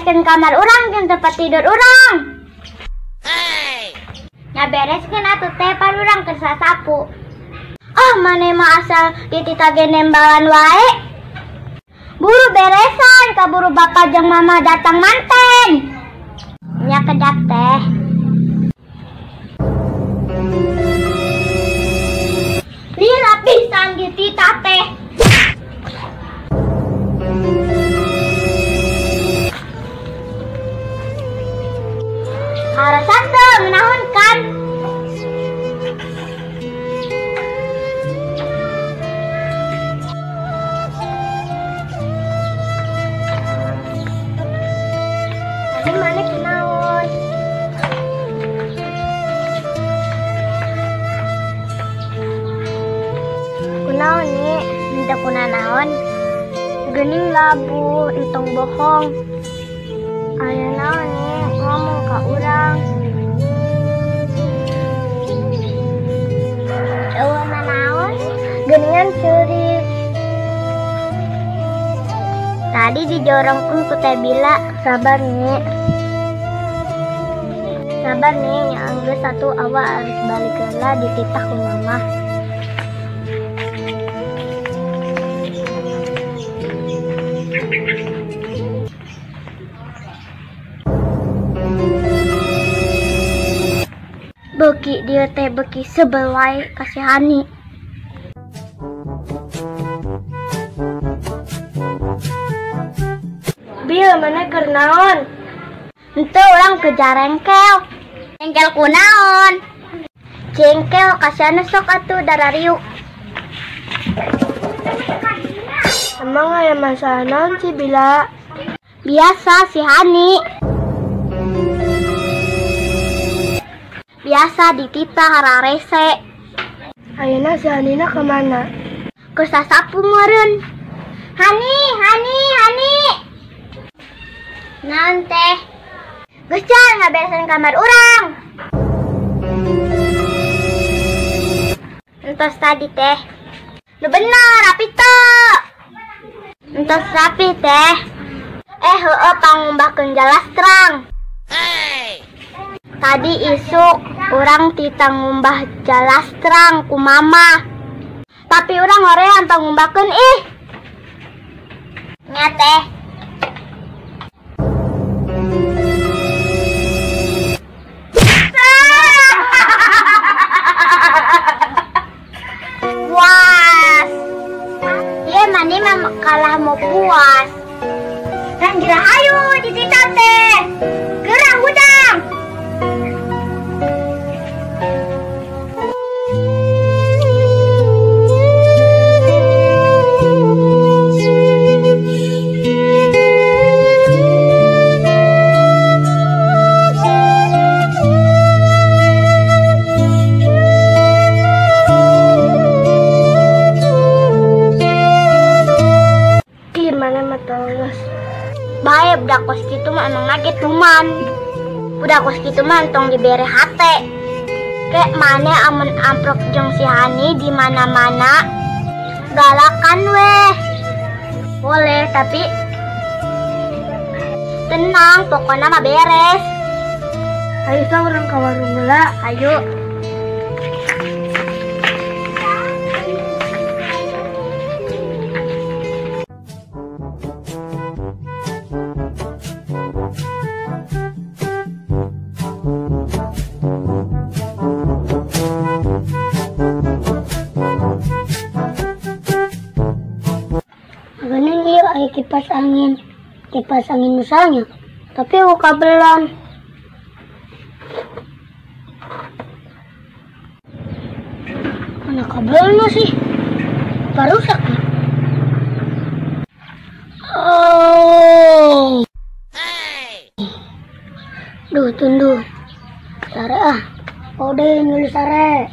Ngabereskeun kamar urang jeung tempat tidur urang. Ngabereskeun atuh teh pan urang keur sasapu. Ah, maneh mah asal dititah ge nembalan wae. Buru beresan, kaburu bapak jeung mama datang manten. Nya kedap teh. Lila pisan dititah teh. Harasa teu ngeunahun kan? Tadi mana kunaon? Kunaon nih, minta kunanaon? Geuning labu, entong bohong. Aya naon nih, ngomong ka urang. Eueuh nanaon? Geuningan ceurik. Tadi dijorongkeun ku Teh Bila. Sabar nih. Sabar nih, nya geus satu awak harus balik heula dititah ku mama. Beuki dieu teh beuki sebel wae ka si Hani. Bil, mana keur naon? Henteu urang ke jarengkel. Jengkel kunaon? Jengkel kasihan sok atuh darariuk. Emang aya masalah naon sih Bila? Biasa si Hani. Biasa dititah hararese. Ayeuna si Hanina kemana? Keur sasapu meureun. Hani, Hani, Hani. Naon teh? Geus can ngaberesan kamar urang. Entos tadi teh. Nu bener rapi teu. Entos rapi teh. Eh heueuh pangumbahkeun jalastrang. Tadi isuk urang titah ngumbah jalastrang ku mama. Tapi urang hoream pangumbahkeun ih. Nya teh. Puas. Ieu mani mah kalah mau puas. Kan geura hayu dititah teh. Geura hudang. Bae budak kos kitu mah emang nage tuman. Budak kos kitu mah entong dibere hate. Kek mane amun amprok jeung si Hani di mana-mana galakan weh. Boleh tapi tenang, pokoknya mah beres. Ayo sa urang ka warung heula. Ayo. Geuning ieu aya kipas angin misalnya, tapi aku kabelan. Mana kabelnya sih? Apa rusak ya? Oh. Duh, tunduh. Sare ah. Ode nulis sare.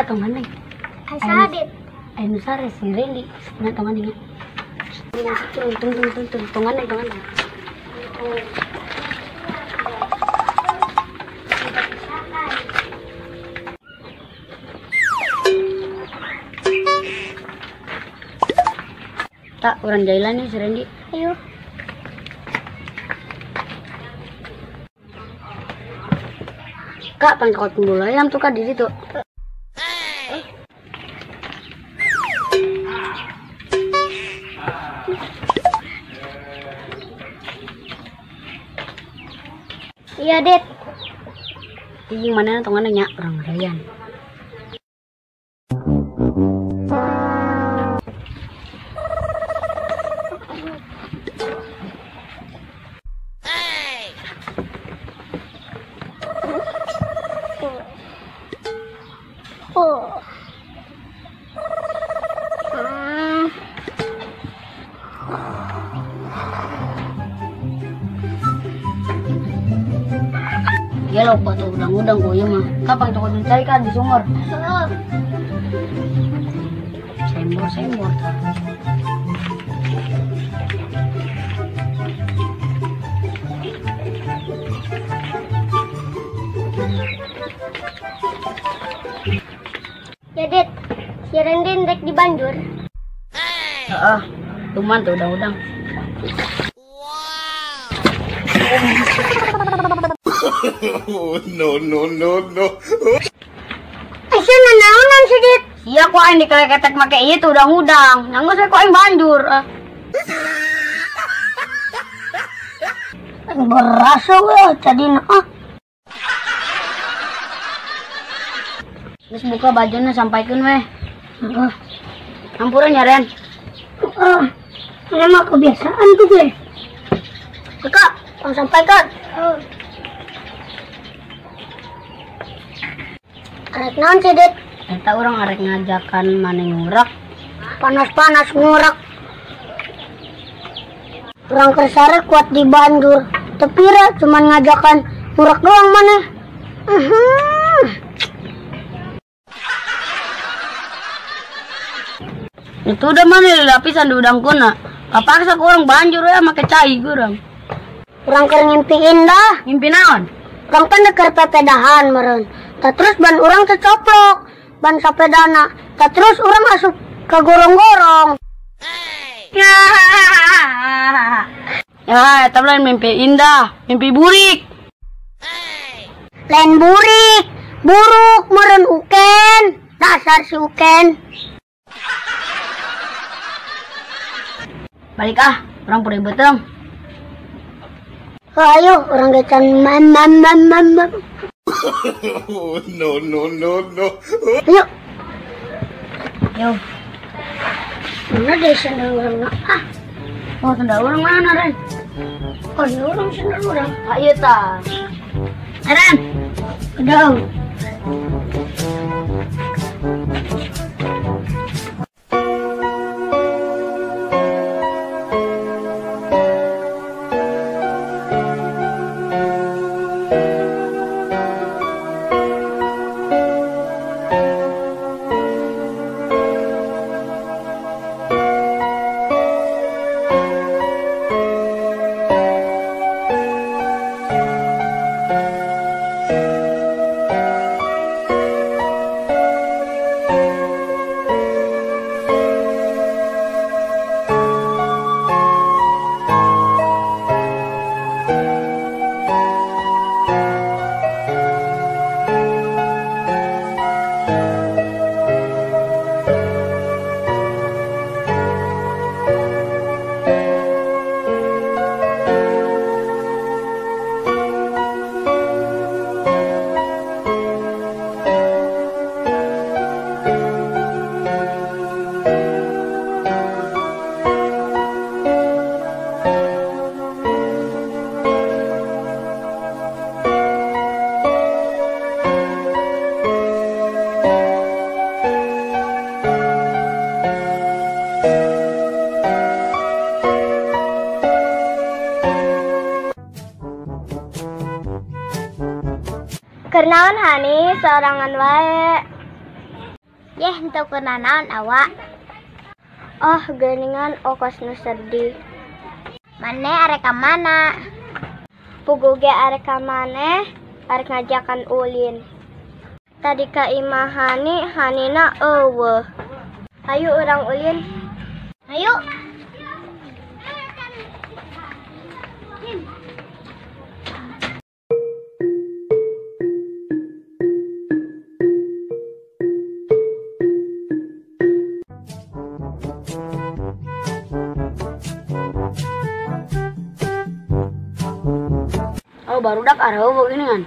Kak tong gandeng. Ai sadit. Ai nu sare si Randy. Nah tong gandeng. Tung tung tung tung tong gandeng tong gandeng. Tak urang jailan nih si Randy. Ayo. Kak, pangkot bola ayam tuh Kak di situ. Iya, Dit. Ih, mana tong nya urang ngarayan. Oh. Ya lupa tuh udang-udang gue mah. Kapan tuh kau cari kan di sumur? Sembor sembor. Ya Dit, si Randy ndek di banjur. Heeh, cuman tuh udang-udang. Wow. No no no no. Asa nanaonan si Dit? Sia ku aing dikeleketek make ieu tuh udang-udang. Nanggeus we ku aing banjur. Berasa we tadina ah. Terus buka bajunya sampaikan weh. Ampuran ya Ren. Ini mah kebiasaan tuh gue. Kak, tolong sampaikan. Arek naon sih, Dit? Eta urang arek ngajakan maneh ngurak. Panas-panas ngurak. Urang keur sare kuat di banjur. Tepira cuman ngajakan ngurak doang maneh. Itu udah mana lapisan di udang kuna. Kapaksa ku urang banjur ya make cai urang. Urang keur ngimpi indah. Ngimpi naon? Urang kan keur pepedahan meureun. Tah terus ban urang tercoplok, ban sapedana. Tah terus urang asup ke gorong-gorong. Ya, eta lain mimpi indah, mimpi burik. Lain burik, buruk meureun uken. Dasar si uken. Balik ah, urang purih beuteung. Ayo, urang gecan mam mam mam mam. No no no no. Ayo. Yo. Mana deh sendal urang ah? Oh, sendal urang mana, Ren? Oh, urang sendal urang. Ayo ta. Ren. Udah. Kernaon Hani sorangan wae. Yeh, henteu kunanaon awak. Oh, geuningan okos nu sedih. Mane arek ka mana? Puguh ge arek ka maneh, arek ngajakan ulin. Tadi ka imah Hani, Hanina eueuh. Hayu urang ulin. Hayu. Oh, barudak areueuh geuningan.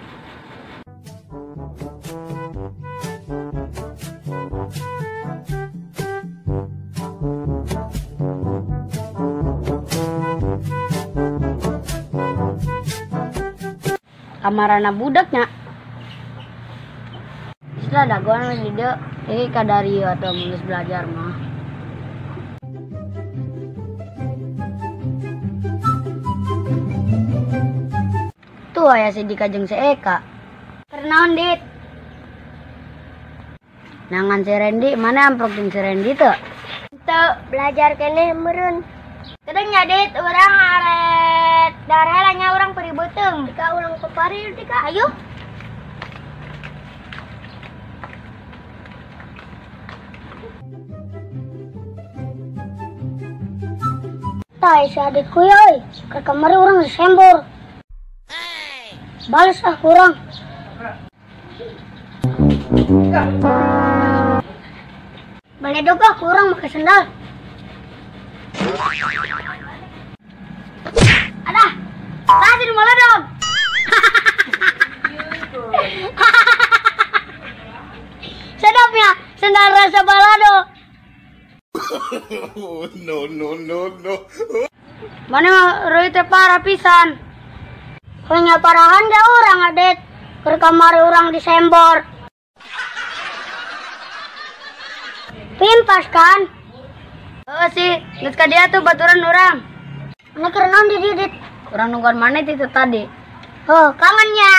Kamarana budaknya. Setelah dagoan di dieu, ieu kadarieu atuh mun geus belajar mah. Tuh aya si Dika jeung si Eka. Keur naon, Dit? Nangan si Randy, mana amprok jeung si Randy teu? Teu, belajar keneh meureun. Kedeung nya, Dit, urang arek darah nya urang peri beuteung. Dika urang ke Dika. Ayo. Tah si adikku ya euy, ke kamari urang disembor. Balas ah kurang. Baledog ah kurang pakai sendal. Ada, tadi di maledog. Sedapnya sendal rasa balado. No no no no. Mana reuy teh parah pisan. Hanya parahan gak orang adet. Ke kamar orang disembor. Pimpas kan? Oh sih, geus ka dia tuh baturan urang. Mana keur naon di dieu, Dit? Urang nungguan mana itu tadi? Oh, kangennya.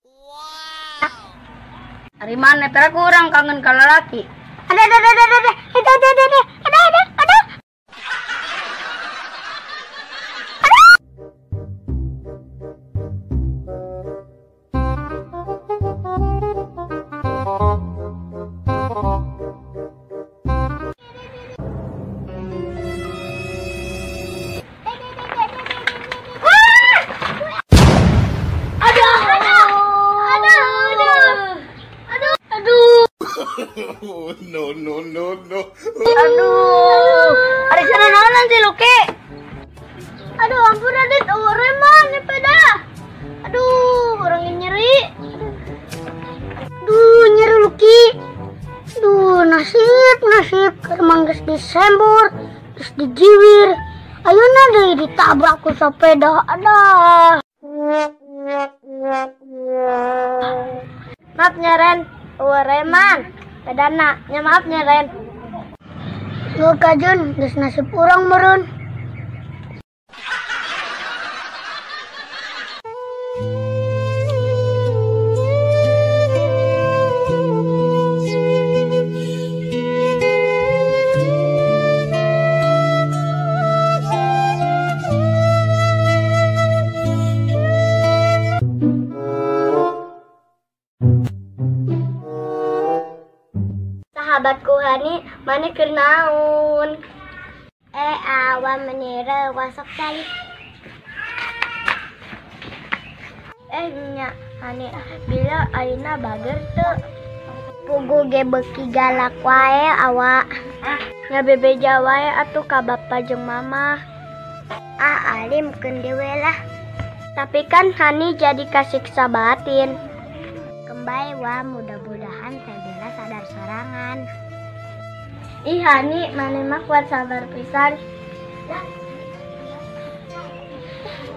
Wow. Ari mana teh urang kangen ka lalaki. Ada ada ada ada ada ada ada ada ada ada ada. No no no no. Aduh, ada sana naonan si Luki. Aduh, ampun Adit, reman sepeda. Aduh, orangnya nyeri. Aduh, nyeri Luki. Aduh, nasib nasib keur geus disembur, geus dijiwir. Ayeuna deui ditabrak ku sepeda. Aduh. Maaf nyeren, reman. Pedana, nya maaf nya Ren. Nggak kajun, geus nasib urang meureun. Sahabatku Hani, mana keur naon? Awan menira wasok calik. Nya Hani, bila ayeuna bager teu? Puguh ge beuki galak wae awak. Nya bebeja wae atuh ka bapa jeung mama. Ah, alim keun dewe lah. Tapi kan Hani jadi kasiksa batin. Kembali wah, mudah-mudahan teh Bella sadar sorangan. Ih Hani, maneh mah kuat sabar pisan.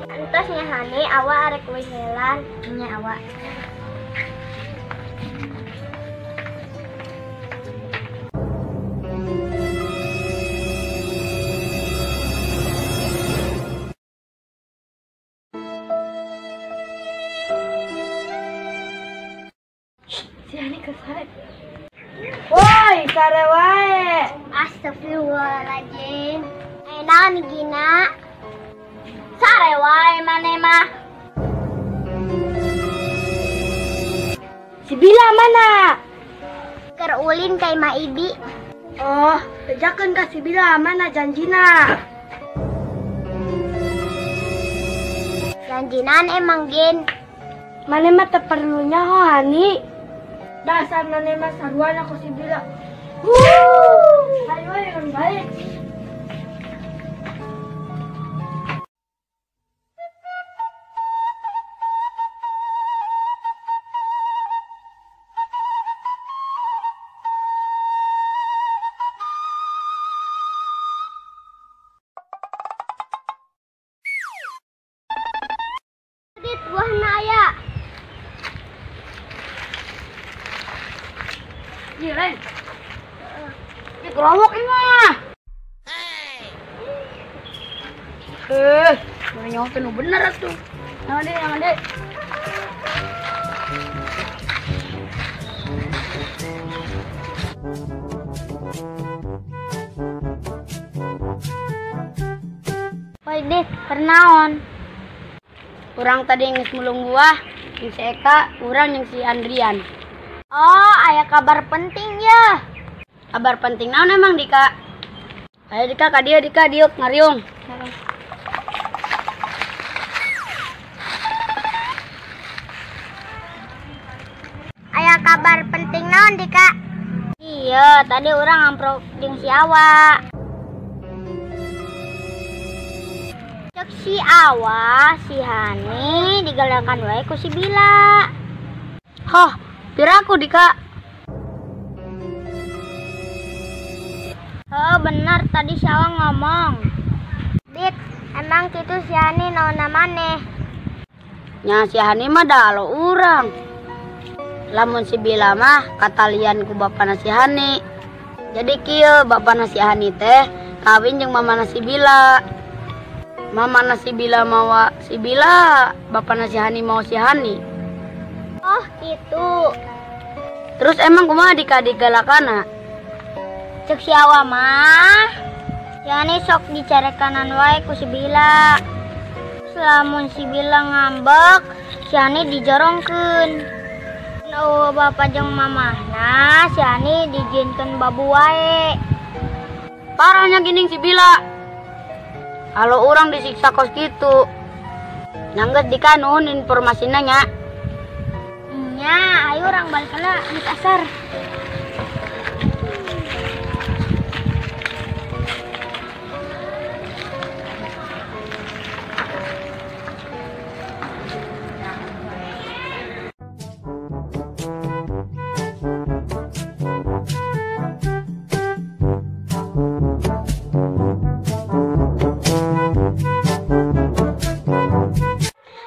Entos nya Hani, awak arek wihelan nya awak. Si Hani kesal. Woi, Kumaha amigina? Sare wae maneh mah. Si Bila mana? Keur ulin ka Imah Ibi. Oh, bejakeun ka si Bila mana janjina? Janjinan emang Gin. Maneh mah teu perlu nyaho Hani. Dasar maneh mah sarua ku si Bila. Ayo ayo balik. Dit buahna aya. Ieu lain. Ini gerowok ini mah. Mana nyawa penuh bener atuh. Jangan deh, jangan deh. Woi Dit, pernaon? Urang tadi geus mulung buah, jeung si Eka, urang jeung si Andrian. Oh, aya kabar penting ya. Kabar penting naon emang Dika? Ayo Dika ka dieu Dika diuk ngariung. Aya kabar penting naon Dika? Iya, tadi urang ngamprok jeung si Awa. Cek si Awa, si Hani digalakan wae ku si Bila. Hoh, piraku Dika. Oh bener, tadi si Awa ngomong. Dit, emang kitu si Hani naon maneh? Nya si Hani mah da alo urang. Lamun si Bila mah katalian ku bapana si Hani. Jadi kieu bapana si Hani teh kawin jeung mamana si Bila. Mamana si Bila mawa si Bila, bapana si Hani mau si Hani. Oh gitu. Terus emang kumaha Dika digalakana? Cek si Awa mah, si Hani sok dicarekanan wae ku si Bila. Lamun si Bila ngambek, si Hani dijorongkeun. Oh, bapak jeung mamahna, si Hani dijinkeun babu wae. Parahnya gini si Bila. Kalau orang disiksa kos gitu. Nangges Dika nuhun informasinya nya. Nya, ayo orang balik heula di pasar.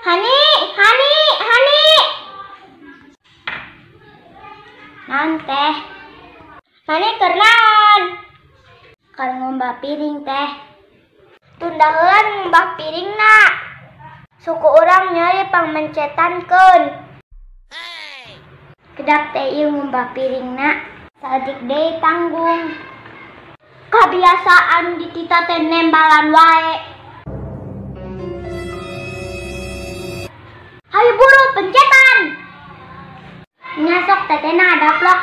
Hani, Hani, Hani. Naon teh? Hani keur naon? Keur ngumbah piring teh. Tunda heula ngumbah piringna. Suku urang nyeri pangmencetankeun. Kedap teh ieu ngumbah piringna, saeutik deui tanggung. Kabiasaan ditita teh nembalan wae. Hayu buru pencetan. Nyasok tetena adaplok.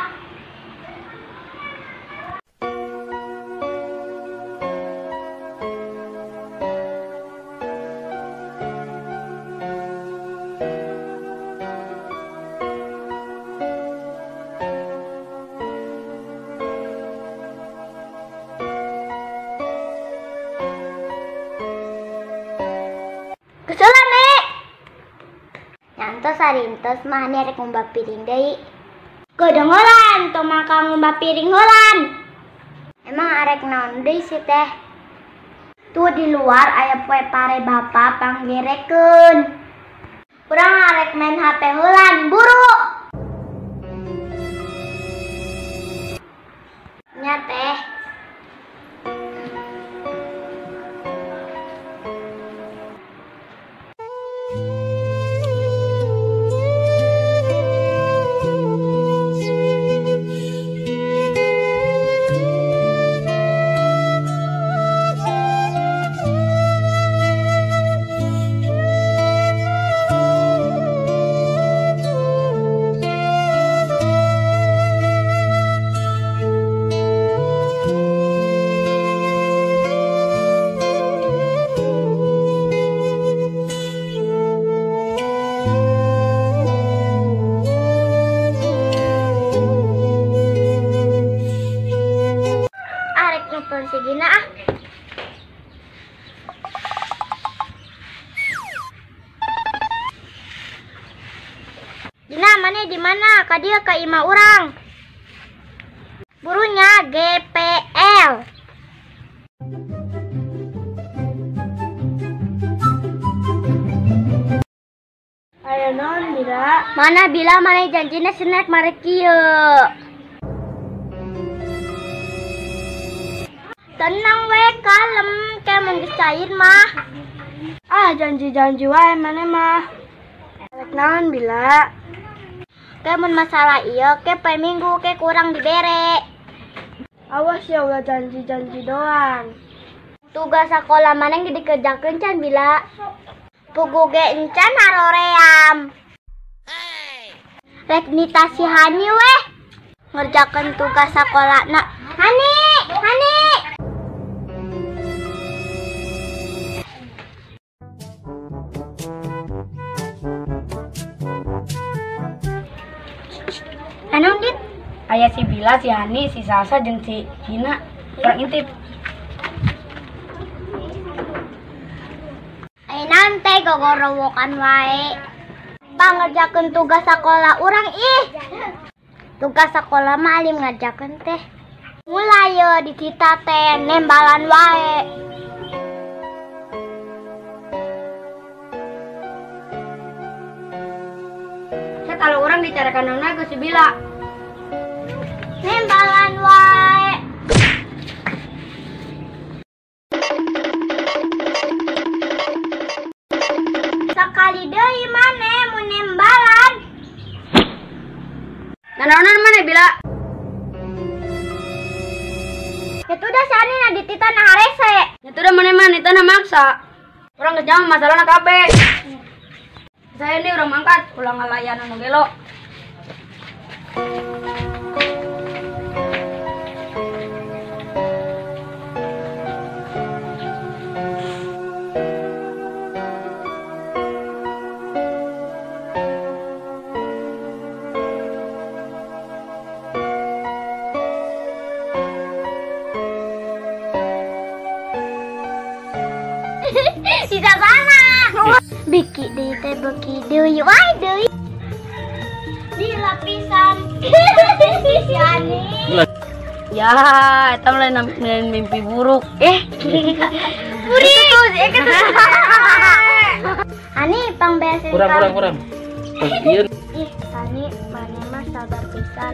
Kesulan nek. Nyantos sarintos mah Hani arek ngumbah piring deui. Kedengolan tong maka ngumbah piring heulan. Emang arek naon deui si teh? Tuh di luar aya poe pare bapa panggerekeun. Urang arek main HP heulan, buru. Nya teh. Maneh di mana? Ka dieu ka imah urang. Burunya GPL. Ayo non Bila. Mana Bila maneh janjina snack mare kieu. Tenang we kalem kayak mun geus cair mah. Ah janji-janji wae maneh mah. Rek naon Bila? Ke mun masalah ieu ke poe minggu ke kurang dibere. Awas ya ulah janji-janji doang. Tugas sekolah maneh geus dikerjakeun can Bila? Pugu ge encan haroream. Rek nita si Hani weh ngerjakeun tugas sekolahna. Hani, Hani. Anu dit, aya si Bila, si Hani, si Salsa jeung si Gina. Urang intip. Nanti gogorowokan wae. Pangerjakeun tugas sekolah urang ih. Tugas sekolah mah alim ngerjakeun teh. Mulai ye ditita teh nembalan wae. Saya kalau urang dicarakan naon ku si Bila. Nembalan wae. Sekali deui maneh mun nembalan. Nanaonan maneh Bila? Itu udah sani na ditita na harese. Itu udah maneh mah nita na maksa. Urang geus nyaho masalahna kabeh. Saya ini urang mangkat, ulah ngalayan anu gelo. Tidak salah. Biki deui teh beki deui wae deui. Di lapisan. Si Ani. Ya, eta mah lain mimpi buruk. Burik. Ani pangberesin. Kurang. Ih, Ih, Ani maneh mah sabar pisan.